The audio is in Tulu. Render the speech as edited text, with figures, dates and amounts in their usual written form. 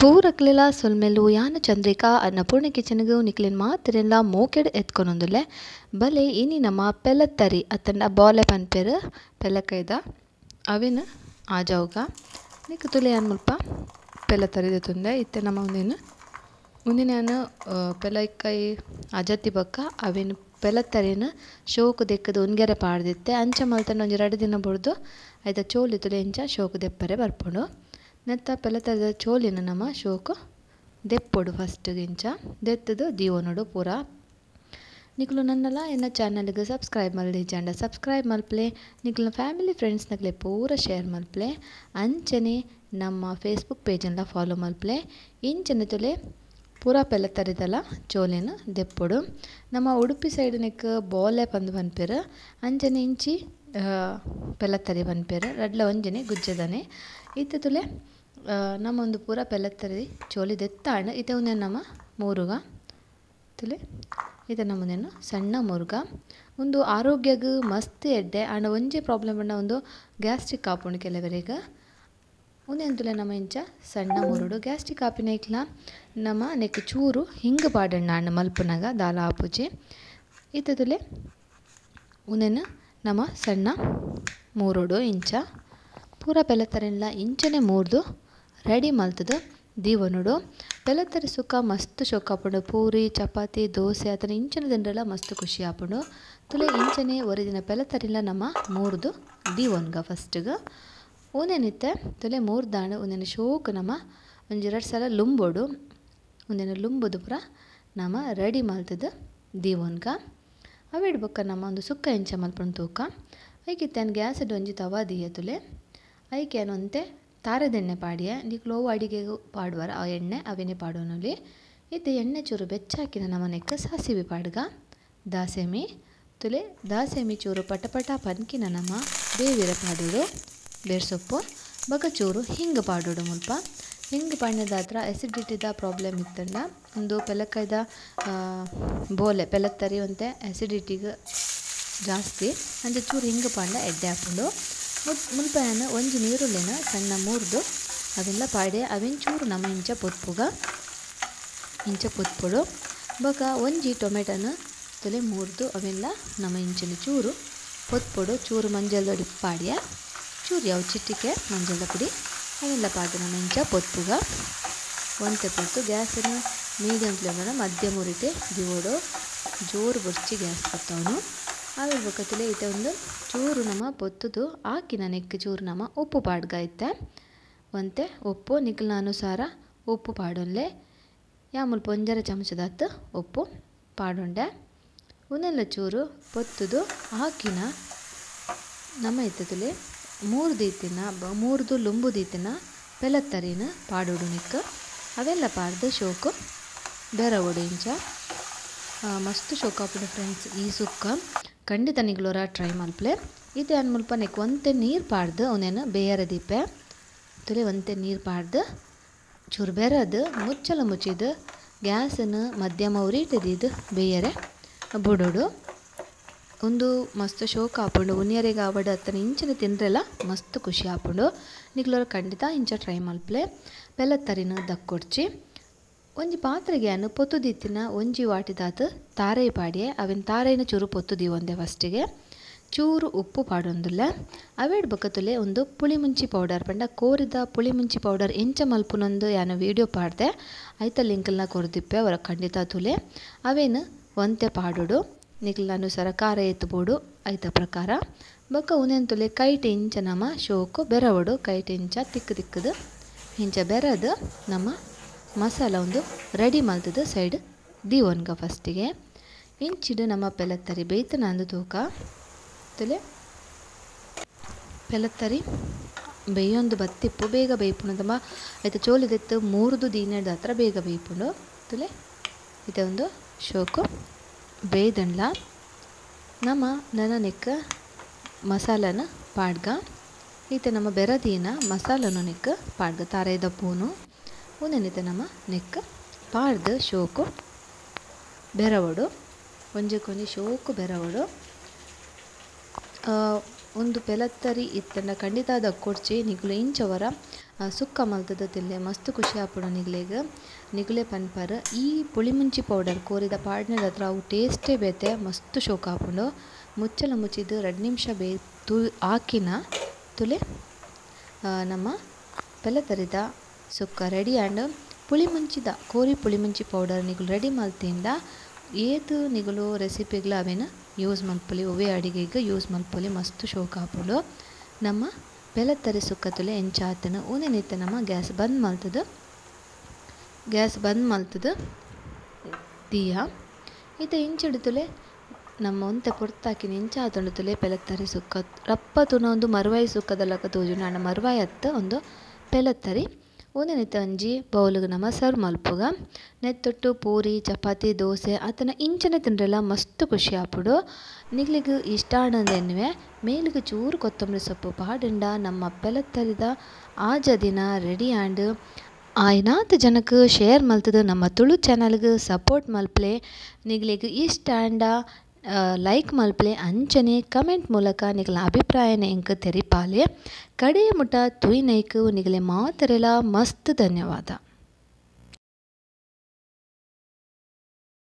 ಪೂರಕ್ಲೆಲ ಸೊಲ್ಮೆಲು ಯಾನ ಚಂದ್ರಿಕಾ ಅನ್ನಪೂರ್ಣ ಕಿಚನ್ಗ್ ನಿಕ್ಲೆನ್ ಮಾತೆರೆನ್ಲ ಮೋಕೆಡ್ ಎತ್ಕೊನೊಂದುಲ್ಲೆ ಬಲೆ ಇನಿ ನಮ ಪೆಲತ್ತರಿ ಅತ್ತಂಡ ಬಾಲೆ ಪನ್ಪೆರ್ ಪೆಲಕೈದ ಅವೆನ್ ಆಜಾವುಗ ನಿಕ್ ತುಲೆ ಯಾನ್ ಮುಲ್ಪ ಪೆಲತ್ತರಿ ದೆತೊಂದೆ ಇತ್ತೆ ನಮ ಉಂದೆನ್ ಉಂದೆನ್ ಯಾನ್ ಪೆಲಕೈ ಅಜತಿ ಬೊಕ್ಕ ಅವೆನ್ ಪೆಲತ್ತರಿನ್ ಶೋಕು ದೆಕ್ಕುದು ಉನ್ಗೆರೆ ಪಾಡ್ದಿತ್ತೆ ಅಂಚ ಮಲ್ತಂಡ ಒಂಜಿ ರಡ್ಡ್ ದಿನ ಬುಡ್ದು ಐತ ಚೋಲಿ ತುಲೆ ಇಂಚ ಶೋಕು ದೆಪ್ಪರೆ ಬರ್ಪುಂಡು. ನೆತ್ತ ಪೆಲತ್ತರಿದ ಚೋಲಿನ ನಮ ಶೋಕು ದೆಪ್ಪೊಡು ಫಸ್ಟ್ ಇಂಚ ದೆತ್ತುದು ದೀವೊನೊಡು ಪೂರ. ನಿಕುಲು ನನ್ನಲ ಎನ್ನ ಚಾನಲ್ಗ್ ಸಬ್ಸ್ಕ್ರೈಬ್ ಮಲ್ದಿಜ್ಜಾಂಡ ಸಬ್ಸ್ಕ್ರೈಬ್ ಮಲ್ಪಲೆ, ನಿಕುಲ್ನ ಫ್ಯಾಮಿಲಿ ಫ್ರೆಂಡ್ಸ್ ನಕ್ಲೆ ಪೂರ ಶೇರ್ ಮಲ್ಪಲೆ, ಅಂಚನೆ ನಮ್ಮ ಫೇಸ್ಬುಕ್ ಪೇಜನ್ಲ ಫಾಲೋ ಮಲ್ಪಲೆ. ಇಂಚನೆ ತುಲೆ ಪೂರ ಪೆಲತ್ತರಿದಲ ಚೋಲಿನ ದೆಪ್ಪೊಡು. ನಮ್ಮ ಉಡುಪಿ ಸೈಡ್ ನೆಕ್ ಬೋಲೆ ಪಂದ್ ಪನ್ಪೆರ್, ಅಂಚನೆ ಇಂಚಿ ಪೆಲತ್ತರಿ ಪನ್ಪೆರ್, ರಡ್ಲ ಒಂಜನೆ ಗುಜ್ಜೆದನೆ. ಇತ್ತೆ ತುಲೆ ನಮ್ಮ ಒಂದು ಪೂರ ಪೆಲತ್ತರಿ ಚೋಲಿ ದೆತ್ತಾಂಡ್. ಇತ್ತೆ ಉಂದೆನ್ ನಮ ಮೂರುಗ ತುಲೆ ಇತ್ತೆ ನಮುಂದೆನ್ ಸಣ್ಣ ಮುರುಗ. ಉಂದು ಆರೋಗ್ಯಗ್ ಮಸ್ತ್ ಎಡ್ಡೆ, ಆಂಡ ಒಂಜಿ ಪ್ರಾಬ್ಲಮ್ ಪಂಡ ಉಂದು ಗ್ಯಾಸ್ಟ್ರಿಕ್ ಆಪುಂಡು ಕೆಲವರೆಗ್. ಉಂದೆನ್ ತುಲೆ ನಮ ಇಂಚ ಸಣ್ಣ ಮುರುಡು ಗ್ಯಾಸ್ಟ್ರಿಕ್ ಆಪಿನೈಕ್ಲ ನಮ ನೆಕ್ ಚೂರು ಹಿಂಗ್ ಪಾಡಣ್ಣ ಆಂಡ ಮಲ್ಪುನಗ ದಾಲ ಆಪುಜಿ. ಇತ್ತೆ ತುಲೆ ಉಂದೆನ್ ನಮ ಸಣ್ಣ ಮೂರುಡು ಇಂಚ ಪೂರ ಪೆಲತ್ತರಿನ್ಲ ಇಂಚನೆ ಮೂರ್ದು ರೆಡಿ ಮಲ್ತುದು ದೀವೊನೊಡು. ಪೆಲತ್ತರಿ ಸುಕ್ಕ ಮಸ್ತ್ ಶೋಕ್ ಆಪುಂಡು, ಪೂರಿ ಚಪಾತಿ ದೋಸೆ ಅತನ ಇಂಚನೆ ತಿಂಡಲ ಮಸ್ತ್ ಖುಷಿ ಆಪುಂಡು. ತುಲೆ ಇಂಚನೆ ಒರಿದಿನ ಪೆಲತ್ತರಿನ್ಲ ನಮ ಮೂರ್ದು ದೀವೊನ್ಗ ಫಸ್ಟ್ಗ್. ಉಂದೆನಿತ್ತೆ ತುಲೆ ಮೂರ್ದಾಂಡ ಉಂದೆನ್ ಶೋಕು ನಮ ಒಂಜಿ ರಡ್ಡ್ ಸಲ ಲುಂಬೊಡು. ಉಂದೆನ್ ಲುಂಬುದು ಪೂರ ನಮ ರೆಡಿ ಮಲ್ತುದು ದೀವೊನ್ಗ. ಅವೆಡ್ ಬೊಕ್ಕ ನಮ ಒಂದು ಸುಕ್ಕ ಇಂಚ ಮಲ್ಪುಂಡು ತೂಕ. ಐಕ್ ಇತ್ತೆ ಯಾನ್ ಗ್ಯಾಸ್ಡ್ ಒಂಜಿ ತವಾ ದೀಯ ತುಲೆ. ಐಕ್ ಯಾನ್ ಒಂತೆ ತಾರೆದೆಣ್ಣೆ ಪಾಡಿಯೆ, ನಿಕುಲು ಒವು ಅಡಿಗೆಗ್ ಪಾಡುವರ ಆ ಎಣ್ಣೆ ಅವೆನೆ ಪಾಡೊನೊಲಿ. ಇತ್ತೆ ಎಣ್ಣೆ ಚೂರು ಬೆಚ್ಚಾಕಿನ ನಮ ನೆಕ್ಕ್ ಸಾಸಿವೆ ಪಾಡ್ಗ, ದಾಸೆಮಿ ತುಲೆ ದಾಸೆಮಿ ಚೂರು ಪಟ ಪಟ ಪನ್ಕಿನ ನಮ ಬೇವಿರ ಪಾಡೊಡು, ಬೇರ್ಸೊಪ್ಪು ಬೊಕ್ಕ ಚೂರು ಹಿಂಗ್ ಪಾಡೊಡು. ಮುಲ್ಪ ಹಿಂಗ್ ಪಾಡ್ನೆದಾತ್ರ ಅಸಿಡಿಟಿದ ಪ್ರಾಬ್ಲಮ್ ಇತ್ತಂಡ ಉಂದು ಪೆಲಕೈದ ಬೋಲೆ ಪೆಲತ್ತರಿ ಒಂತೆ ಅಸಿಡಿಟಿಗ್ ಜಾಸ್ತಿ, ಅಂಚ ಚೂರು ಹಿಂಗ್ ಪಾಂಡ ಎಡ್ಡೆ ಆಪುಂಡು. ಮುಲ್ಪ ಯಾನ್ ಒಂಜಿ ನೀರುಳ್ಳಿನ ಸಣ್ಣ ಮೂರ್ದು ಅವೆಲ್ಲ ಪಾಡೆ ಅವೆನ್ ಚೂರು ನಮ ಇಂಚ ಪೊತ್ಪುಗ ಇಂಚ ಪೊತ್ಪೊಡು. ಬೊಕ್ಕ ಒಂಜಿ ಟೊಮೆಟೊನ ತುಲೆ ಮೂರ್ದು ಅವೆಲ್ಲ ನಮ ಇಂಚಿನ ಚೂರು ಪೊತ್ಪೊಡು. ಚೂರು ಮಂಜಲ್ದ ಪಾಡ್ಯ, ಚೂರು ಯಾವ ಚಿಟಿಕೆ ಮಂಜಲ್ದ ಪುಡಿ ಅವೆಲ್ಲ ಪಾಡ್ದು ನಮ ಇಂಚ ಪೊತ್ಪುಗ. ಒಂತೆ ಪೊತ್ತು ಗ್ಯಾಸನ್ನು ಮೀಡಿಯಂ ಫ್ಲೇಮನ್ನ ಮಧ್ಯಮ ಉರಿಟೆ ದಿವೊಡು, ಜೋರು ಬೊರ್ಚಿ ಗ್ಯಾಸ್ ಪತ್ತವನು. ಆಮೇಲೆ ಬೊಕ್ಕ ತುಲೆ ಇತ್ತೆ ಒಂದು ಚೂರು ನಮ ಪೊತ್ತುದು ಆಕಿನ ನೆಕ್ ಚೂರು ನಮ ಉಪ್ಪು ಪಾಡ್ಗ. ಇತ್ತೆ ಒಂತೆ ಉಪ್ಪು ನಿಕ್ಲ್ನ ಅನುಸಾರ ಉಪ್ಪು ಪಾಡೊನ್ಲೆ, ಯಾ ಮುಲ್ಪ ಒಂಜರೆ ಚಮಚದಾತ್ ಉಪ್ಪು ಪಾಡೊಂಡೆ. ಉಂದೆಲ್ಲ ಚೂರು ಪೊತ್ತುದು ಆಕಿನ ನಮ ಇತ್ತೆ ತುಲೆ ಮೂರ್ದು ಮೂರ್ದು ಲುಂಬು ದೀತಿನ ಪೆಲತ್ತರಿನ ಪಾಡೊಡು ನೆಕ್. ಅವೆಲ್ಲ ಪಾಡ್ದು ಶೋಕು ಬೆರವೊಡು ಇಂಚ. ಮಸ್ತ್ ಶೋಕ್ ಆಪುಂಡು ಫ್ರೆಂಡ್ಸ್ ಈ ಸುಕ್ಕ, ಖಂಡಿತ ನಿಗ್ಲೊರ ಟ್ರೈ ಮಲ್ಪಲೆ. ಇತ್ತೆ ಯಾನ್ ಮುಲ್ಪ ನೆಕ್ ಒಂತೆ ನೀರು ಪಾಡ್ದು ಉಂದೆನ್ ಬೇಯರೆ ದೀಪೆ. ತುಲೆ ಒಂತೆ ನೀರು ಪಾಡ್ದು ಚೂರು ಬೆರದು ಮುಚ್ಚಲ ಮುಚ್ಚಿದು ಗ್ಯಾಸನ್ನು ಮಧ್ಯಮ ಉರಿಟೆ ದೀದು ಬೇಯರೆ ಬುಡೊಡು. ಉಂದು ಮಸ್ತ್ ಶೋಕ್ ಆಪುಂಡು, ಉನಿಯರೆಗ್ ಆವಡ್ ಅತ್ತನ ಇಂಚನೆ ತಿಂದ್ರೆಲ ಮಸ್ತ್ ಖುಷಿ ಆಪುಂಡು. ನಿಕ್ಲೊರ ಖಂಡಿತ ಇಂಚ ಟ್ರೈ ಮಲ್ಪಲೆ. ಪೆಲತ್ತರಿನ ದಕ್ಕೊಡ್ಚಿ. ಒಂಜಿ ಪಾತ್ರೆಗೆ ಯಾನ್ ಪೊತ್ತು ದೀತಿನ ಒಂಜಿ ವಾಟಿದಾತ್ ತಾರೈ ಪಾಡಿಯೆ, ಅವೆನ್ ತಾರೈನ ಚೂರು ಪೊತ್ತು ದೀವೊಂದೆ ಫಸ್ಟಿಗೆ. ಚೂರು ಉಪ್ಪು ಪಾಡೊಂದುಲ್ಲೆ. ಅವೆಡ್ ಬೊಕ್ಕ ತುಲೆ ಒಂದು ಪುಳಿಮುಂಚಿ ಪೌಡರ್ ಪಂಡ ಕೋರಿದ ಪುಳಿಮುಂಚಿ ಪೌಡರ್ ಎಂಚ ಮಲ್ಪುನೊಂದು ಯಾನ್ ವೀಡಿಯೋ ಪಾಡ್ದೆ, ಐತ ಲಿಂಕ್ಲ್ನ ಕೊರ್ದಿಪ್ಪೆ ಅವರ ಖಂಡಿತ ತುಲೆ. ಅವೇನು ಒಂತೆ ಪಾಡೊಡು, ನಿಕ್ಲ್ನ ಅನುಸಾರ ಖಾರ ಎತ್ತುಬೋಡು ಐತ ಪ್ರಕಾರ. ಬೊಕ್ಕ ಉಂದೆನ್ ತುಲೆ ಕೈಟ್ ಇಂಚ ನಮ ಶೋಕು ಬೆರವೊಡು, ಕೈಟ್ ಇಂಚ ತಿಕ್ಕು ತಿಕ್ಕುದು ಇಂಚ ಬೆರದು ನಮ್ಮ ಮಸಾಲ ಒಂದು ರೆಡಿ ಮಲ್ತುದು ಸೈಡ್ ದೀವೊನ್ಗ ಫಸ್ಟಿಗೆ. ಇಂಚಿಡು ನಮ್ಮ ಪೆಲತ್ತರಿ ಬೇಯ್ತನಂದು ತೂಕ. ತುಲೆ ಪೆಲತ್ತರಿ ಬೇಯೊಂದು ಬತ್ತಿಪ್ಪು ಬೇಗ ಬೇಯ್ಪುಂಡು ತಮ್ಮ ಐತ ಚೋಲಿದೆತ್ತು ಮೂರ್ದು ದೀನೆಡ್ದ ಹತ್ರ ಬೇಗ ಬೇಯ್ಪುಂಡು. ತುಲೆ ಇತ್ತೆ ಒಂದು ಶೋಕು ಬೇಯ್ದಂಡ್ಲ ನಮ್ಮ ನನ ನೆಕ್ ಮಸಾಲನ ಪಾಡ್ಗ. ಇತ್ತೆ ನಮ್ಮ ಬೆರದೀನ ಮಸಾಲನು ನೆಕ್ ಪಾಡ್ಗ, ತಾರೇದ ಪೂನು ಉಂದೆನಿತ್ತೆ ನಮ್ಮ ನೆಕ್ ಪಾಡ್ದು ಶೋಕು ಬೆರವೊಡು, ಒಂಜಕ್ಕೊಂಜಿ ಶೋಕು ಬೆರವೊಡು. ಒಂದು ಪೆಲತ್ತರಿ ಇತ್ತಂಡ ಖಂಡಿತ ದಕ್ಕೊಡ್ಚಿ. ನಿಕುಲು ಇಂಚವರ ಸುಕ್ಕ ಮಲ್ತುದು ತಿನ್ಲೆ ಮಸ್ತ್ ಖುಷಿ ಆಪುಂಡು ನಿಗಲೆಗ್ ನಿಗುಲೆ ಪನ್ಪರ್ ಈ ಪುಳಿಮುಂಚಿ ಪೌಡರ್ ಕೋರಿದ ಪಾಡ್ನೆದತ್ರ ಅವು ಟೇಸ್ಟೇ ಬೇತೆ ಮಸ್ತ್ ಶೋಕ್ ಆಪುಂಡು. ಮುಚ್ಚಳ ಮುಚ್ಚಿದ್ 2 ನಿಮಿಷ ಬೇತು ಆಕಿನ ತುಲೆ ನಮ್ಮ ಪೆಲತರಿದ ಸುಕ್ಕ ರೆಡಿ ಆಂಡ್. ಪುಳಿಮುಂಚಿದ ಕೋರಿ ಪುಳಿಮುಂಚಿ ಪೌಡರ್ ನಿಗುಲು ರೆಡಿ ಮಲ್ತಿಂಡ ಏತ್ ನಿಗುಲು ರೆಸಿಪಿಗ್ಲ ಅವೆನ್ ಯೂಸ್ ಮಲ್ಪೊಲಿ ಒವ್ವೆ ಅಡಿಗೆಗ್ ಯೂಸ್ ಮಲ್ಪೊಲಿ ಮಸ್ತ್ ಶೋಕ್ ಆಪುಂಡು. ನಮ್ಮ ಪೆಲತರಿ ಸುಕ್ಕ ತುಲೆ ಎಂಚ ಆತುಂಡು ಉಂದೆನ್ ಇತ್ತೆ ನಮ್ಮ ಗ್ಯಾಸ್ ಬಂದ್ ಮಲ್ತುದು ದೀಯ. ಇತ್ತೆ ಇಂಚಿಡು ತುಲೆ ನಮ್ಮ ಒಂತೆ ಪೊರ್ತಾಕಿನ ಎಂಚ ಆತುಂಡು ತುಲೆ ಪೆಲತರಿ ಸುಕ್ಕ ರಪ್ಪ ತೂನ ಒಂದು ಮರುವಾಯಿ ಸುಕ್ಕದ ಲೆಕ್ಕ ತೋಜುಂಡು ಆಂಡ ಮರುವಾಯಿ ಅತ್ತ್ ಉಂದು ಪೆಲತರಿ. ಉಂದೆನ್ ಇತ್ತೆ ಒಂಜಿ ಬೌಲುಗು ನಮ ಸರ್ವ್ ಮಲ್ಪುಗ. ನೆತ್ತೊಟ್ಟು ಪೂರಿ ಚಪಾತಿ ದೋಸೆ ಅತ್ತನ ಇಂಚನೆ ತಿಂಡ್ರೆಲ ಮಸ್ತ್ ಖುಷಿ ಆಪುಂಡು. ನಿಗ್ಲಿಗ್ ಇಷ್ಟ ಆಂಡ ಎನ್ನುವೆ ಮೇಲುಗು ಚೂರು ಕೊತ್ತಂಬರಿ ಸೊಪ್ಪು ಪಾಡುಂಡ ನಮ್ಮ ಪೆಲತರಿದ ಆಜ ದಿನ ರೆಡಿ ಆಂಡ್. ಆಯ್ನಾತ್ ಜನಕ್ ಶೇರ್ ಮಲ್ತುದು ನಮ್ಮ ತುಳು ಚಾನೆಲ್ಗ್ ಸಪೋರ್ಟ್ ಮಲ್ಪಲೆ. ನಿಗ್ಲಿಗ್ ಇಷ್ಟ ಆಂಡ ಲೈಕ್ ಮಲ್ಪಲೆ ಅಂಚನೆ ಕಮೆಂಟ್ ಮೂಲಕ ನಿಗಲ ಅಭಿಪ್ರಾಯನ ಎಂಕ್ ತೆರಿಪಾಲೆ. ಕಡೆ ಮುಟ ತೂಯಿನೈಕ್ ನಿಗಲೆ ಮಾತೆರೆಲ ಮಸ್ತ್ ಧನ್ಯವಾದ.